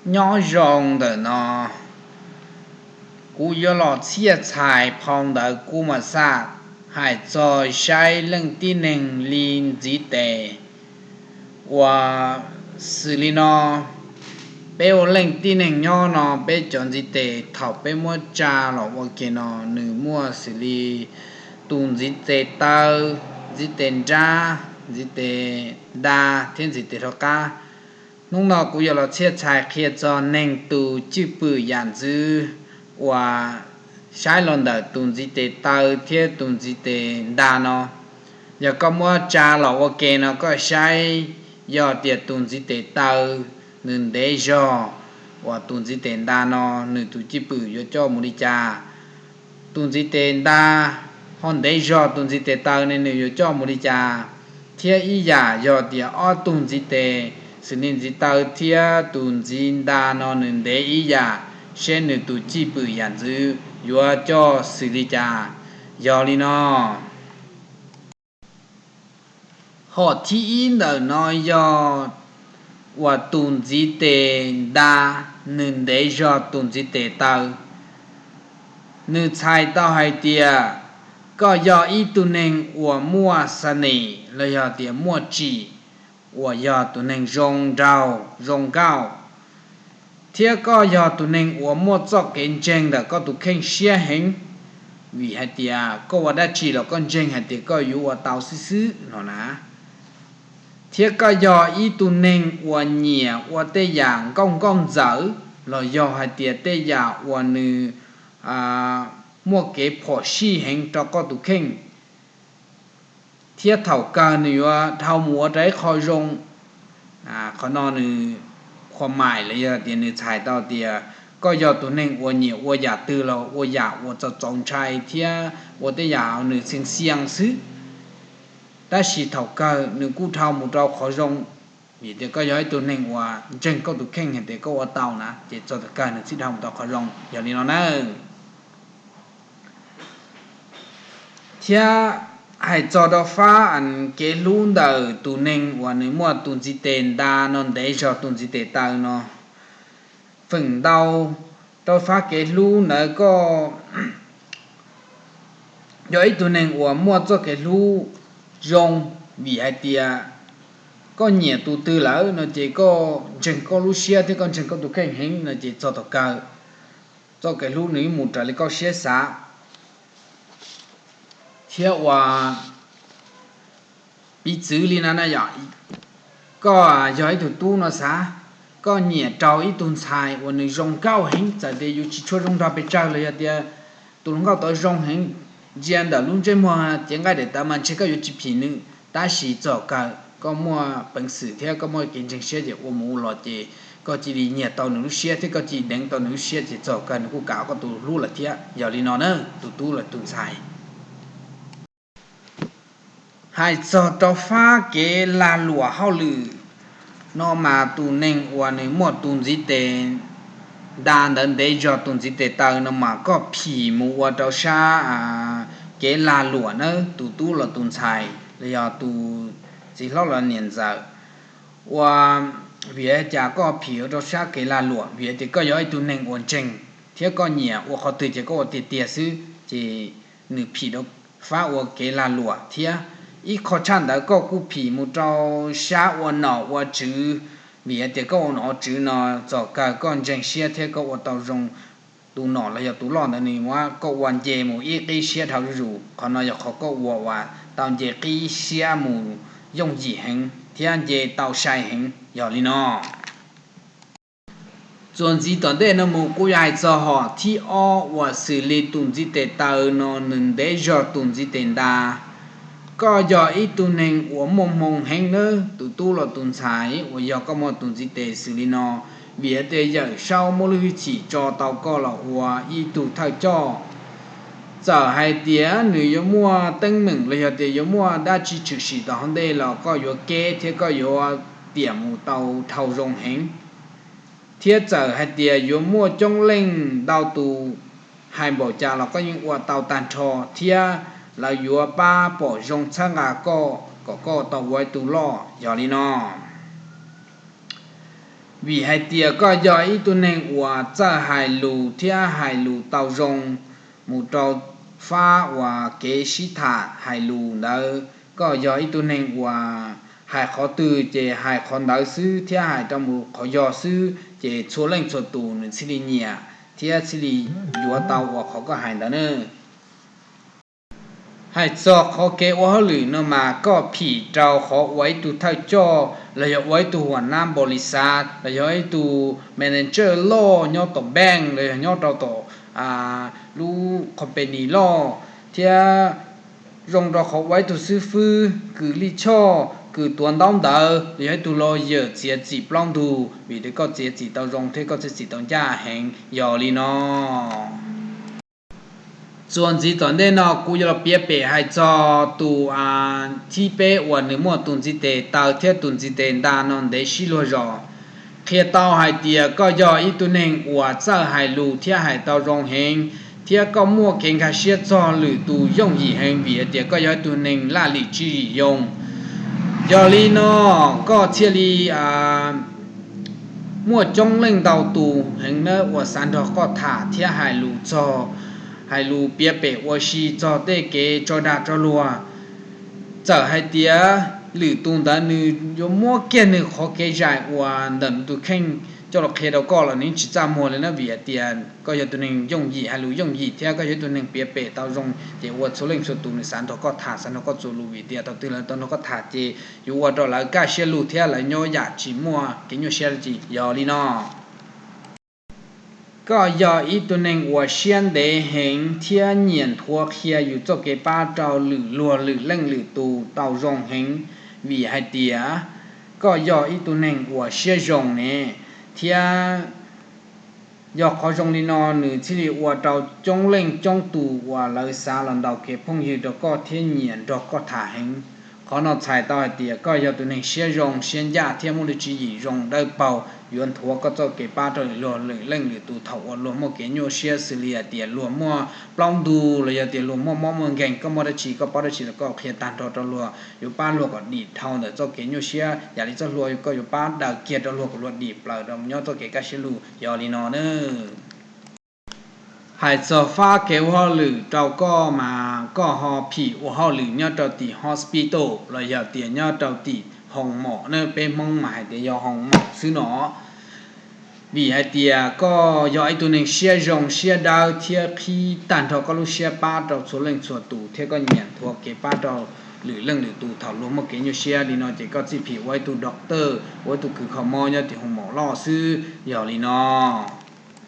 Nyob zoo ntawm no, kuv yuav los txhiaj txhais phau ntawv kuv mas xaj hais txog saib leej tib neeg li ntxiv tes uas xws li no. Peb ua leej tib neeg nyob no, peb cov ntxiv tes thaum peb muab tsa los ua ke no, nws muaj xws li tus ntxiv tes taw, ntxiv tes nrab, ntxiv tes nta thiab ntxiv tes rov qab. Hnub no kuv yuav los txhiaj txhais qhia txog neeg tus cwj pwm yam ntxwv uas saib los ntawm tus ntxiv tes taw thiab tus ntxiv tes nta no. Yog koj muab tsa los ua ke no koj saib, yog tias tus ntxiv tes taw nws ntev zog uas tus ntxiv tes nta no, nws tus cwj pwm yuav coj mus li cas? Tus ntxiv tes nta ho ntev zog tus ntxiv tes taw ne, nws yuav coj mus li cas? Thiab ib yam yog tias ob tug ntxiv tes, xws li ntxiv taw thiab tus ntxiv nta no nws ntev ib yam, seb nws tus cwj pwm yam ntxwv yuav coj xws li cas? Yog li no, hom thib ib ntawm no yog uas tus ntxiv tes nta nws ntev zog tus ntxiv tes taw. Nws txhais tau hais tias koj yog ib tug neeg uas muaj xa nim los yog tias muaj tsim, uas yog tus neeg zoo nraug zoo nkauj, thiab koj yog tus neeg uas muaj txoj kev ntseeg ntawm koj tus kheej siab heev, vim hais tias koj ua dab tsi los koj ntseeg hais tias koj yuav ua tau xwb xwb no na. Thiab koj yog ib tug neeg uas nyiam ua tej yam nkauj nkauj ntxawm los yog hais tias tej yam uas nws muaj kev phom sij heev rau koj tus kheej, thiab thaum kawg nws yuav dhau mus ua rau ib qho zoo. Qhov no nws qhuas maim los yog tias nws txhais tau tias koj yog tus neeg uas nyiam ua yam twg los ua yam uas txaus txaus ntshai thiab ua tej yam uas nws xeev xiaj xwb, tab sis thaum kawg nws kuj dhau mus rau qhov zoo, vim tias koj yog ib tug neeg uas ntseeg koj tus kheej hais tias koj ua tau na, ces txog thaum kawg nws thiaj dhau mus rau qhov zoo. Yog li no na. Thiab hais txog rau fab kev hlub ntawm tus neeg uas nws muaj tus ntxiv tes nta no ntev zog tus ntxiv tes taw no, feem ntau rau fab kev hlub ntawd koj yog ib tug neeg uas muaj txoj kev hlub zoo, vim hais tias koj nyiam tus twg lawm no ces koj ntseeg koj lub siab thiab koj ntseeg koj tus kheej heev no ces txog thaum kawg txoj kev hlub nws yeej mus raws li koj siab xav. Thiab ua piv txwv li no na yom, koj yog ib tug tub no xav, koj nyiam rau ib tug ntxhais uas nws zoo nkauj heev, txawm tias yus tsis tshua zoo nrog pes tsawg los yog tias tus hluas nkauj tod zoo heev, ntsia ntawm lub ntsej muag cev nqaij daim tawv mas ntshe koj yuav tsis phim nws, tab sis txog kawg koj muaj peev xwm thiab koj muaj kev ntseeg siab ces ua mus ua los ces koj cia li nyiag tau nws lub siab thiab koj cia li deev tau nws lub siab ces txog kawg nws kuj kam koj tus hlub lawm thiab. Yog li no na, tus tub los tus ntxhais. Hais txog rau fab kev lag luam hauj lwm no mas tus neeg uas nws muaj tus ntxiv tes nta ntawd ntev zog tus ntxiv tes taw no mas koj phim mus ua rau sab kev lag luam nawb tus tub los tus ntxhais los yog tus txiv hlob los niam ntxawm. Ua, vim li cas koj phim ua rau sab kev lag luam? Vim tias koj yog ib tug neeg uas ntseeg thiab koj nyiam ua qhov twg ces koj ua tiag tiag xwb, ces nws phim rau fab ua kev lag luam thiab. Ib qho tshaj ntawd koj kuj phim mus rau sab ua nom ua tswv, vim tias koj ua nom ua tswv no txog kawg koj ntseeg siab thiab koj ua tau zoo, tus nom los yog tus loj ntawd nws muab koj ua nce mus ib qib siab dhau zuj zus. Qhov no yog qhov koj ua uas tau nce qib siab mus yooj yim heev thiab nce tau sai heev. Yog li no, txuas ntxiv tom ntej no mus kuv yuav hais txog hom thib ob uas xws li tus ntxiv tes taw no nws ntev zog tus ntxiv tes nta. Koj yog ib tug neeg uas muaj hmoo heev nawb tus tub los tus ntxhais uas yog koj muaj tus ntxiv tes xws li no, vim tias Yawm Saub muab lub hwj chim tso tau koj los ua ib tug thawj coj. Txawm hais tias nws yuav muaj teeb meem los yog tias yuav muaj dab tsi tshwm sim tom hauv ntej los koj yuav keb thiab koj yuav tiam mus tau dhau zoo heev. Thiab txawm hais tias yuav muaj coob leej ntau tus hais npaum cas los koj yeej ua tau tag nrho thiab lawv yuav pab pom zoo txhawb nqa koj kom koj tau ua ib tug loj. Yog li no, Vim hais tias koj yog ib tug neeg uas txawj hais lus thiab hais lus tau zoo mus rau fab uas kev sib tham hais lus ntawd, koj yog ib tug neeg uas hais qhov twg ces hais qhov ntawd xwb thiab hais rau mus qhov yog xwb ces txhua leej txhua tus nws thiaj li nyiam thiab thiaj li yuav tau uas qhov koj hais ntawd na. Hais txog qhov kev ua hauj lwm no mas koj phim rau qhov ua ib tug thawj coj los yog ua ib tug huam nab npaum li xav los yog ib tug manager loj nyob tom bank los yog nyob rau tom lub company loj, thiab zoo rau qhov ua ib tug xib fwb kws lij choj kws tuav ntaub ntawv los yog ib tug lawyer txiav txim plaub ntug vim tias koj txiav txim tau zoo thiab koj txiav txim tau ncaj heev yog li no. Txuas ntxiv tom ntej no kuv yuav los piav pem hais txog tus thib peb uas nws muaj tus ntiv tes taw thiab tus ntiv tes nta no ntev sib luag zos. Qhia tau hais tias koj yog ib tug neeg uas txawj hais lus thiab hais tau zoo heev, thiab koj muaj kev nkag siab txog lwm tus yooj yim heev vim hais tias koj yog ib tug neeg laj lim tswv yim yoo. Yog li no koj thiaj li muaj coob leej ntau tus heev nawb uas xav nrog koj tham thiab hais lus txog, hais lus piav pem ua si txog tej kev tso dag tso luag. Txawm hais tias lwm tus ntawd nws yuav muab kiag nws qhov kev zais uas ntawm nws tus kheej coj los qhia rau koj los nws tsis txaj muag li na vim hais tias koj yog tus neeg yooj yim hais lus yooj yim thiab koj yog ib tug neeg piav pem tau zoo ces ua txhua leej txhua tus nws xav nrog koj tham xav nrog koj txuas lus vim tias thaum twg lawv tau nrog koj tham ces yuav ua rau lawv kaj siab lug thiab lawv nyob yam tsis muaj kev nyuaj siab dab tsi. Yog li no koj yog ib tug neeg uas siab ntev heev thiab nyiam nthuav qhia yus txoj kev pab rau lwm luag lwm leej lwm tus tau zoo heev vim hais tias koj yog ib tug neeg uas siab zoo ne, thiab yog qhov zoo li no nws thiaj li ua rau coob leej coob tus uas lawv xav los ntaus kev phooj ywg rau koj thiab nyiam nrog koj tham heev. Qhov no txhais tau hais tias koj yog tus neeg siab zoo siab ncaj thiab muaj lub tswv yim zoo dawb paug yuav nthuav koj txoj kev pab rau luag lwm leej lwm tus thaum uas luag muaj kev nyuaj siab xws li hais tias luag muaj plaub ntug los yog tias luag muaj mob muaj nkeeg, koj muaj dab tsi koj paub dab tsi los koj qhia tag nrho rau luag yuav pab luag kom dim dhau ntawm txoj kev nyuaj siab. Yam li txoj hlua koj yuav pab daws kiag rau luag kom luag dim plaws rau nyob txoj kev kaj siab lug. Yog li no na, hais txog fab kev ua hauj lwm rau koj mas koj ho phim ua hauj lwm nyob rau tim hospital los yog tias nyob rau tim hoo mom na, peb Hmoob mas hais tias yog hoo mom xwb no. Vim hais tias koj yog ib tug neeg siab zoo siab dawb thiab qhib tag nrho koj lub siab pab rau txhua leej txhua tus thiab koj nyiam nthuav kev pab rau lwm leej lwm tus thaum luag muaj kev nyuaj siab li no ces koj txij phim ua ib tug doctor, ua ib tug kws kho mob nyob tim hoo mom loj xwb. Yog li no